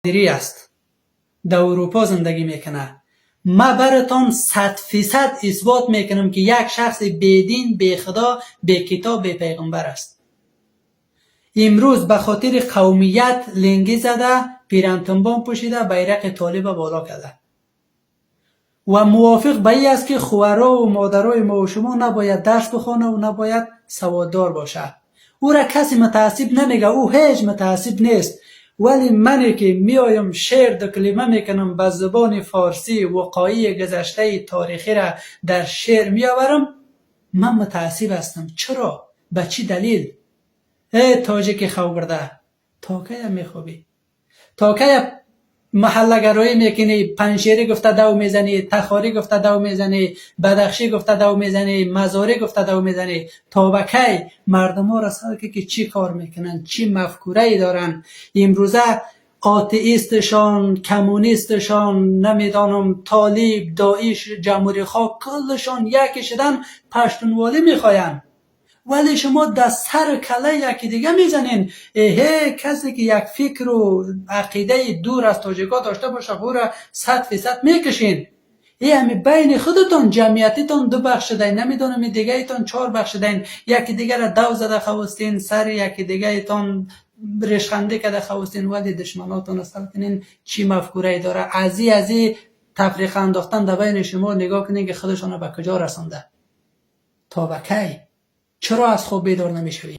قادری است، در اروپا زندگی میکنه. ما براتان 100% اثبات میکنم که یک شخص بی دین، بی خدا، بی کتاب، بی پیغمبر است. امروز به خاطر قومیت لنگی زده، پیرن تنبان پوشیده، بیرق طالب بالا کرده و موافق به این است که خوارا و مادرای ما و شما نباید درس بخوانه و نباید سواددار باشه. او را کسی متعصب نمیگه، او هیچ متعصب نیست. ولی منی که میایم شعر دو کلمه میکنم به زبان فارسی، وقایع گذشته تاریخی را در شعر میآورم، من متعصب هستم. چرا؟ به چی دلیل؟ ای تاجیک خوابرده، تا کی میخوابی؟ تا کی محله گرایی میکنی؟ پنجشیری گفته دو میزنی، تخاری گفته دو میزنی، بدخشی گفته دو میزنی، مزاری گفته دو میزنی. تا به کی؟ مردم ها را سر که چی کار میکنن، چی مفکوره ای دارن. امروزه آتئیستشان، کمونیستشان، نمیدانم طالب، داعش، جمهوری خواه، کلشان یکی شدن پشتونوالی میخواین، ولی شما در سر کله یکی دیگه میزنین. اه، کسی که یک فکر و عقیده دور از تاجیکا داشته باشه، او را 100% میکشین. ای همی بین خودتان جمعیتیتان دو بخش شده، نمیدونم دیگه ایتان چهار بخش شدین، یکی دیگه را دو زده خواستین، سر یکی دیگه ایتان ریشخنده کرده خواستین، ولی دشمناتون اصل کنین چی مفکوره داره. ازی تفریق انداختن در بین شما، نگاه کنین که خودشان به کجا رسانده. تا به کی؟ چرا از خواب بیدار نمیشوی؟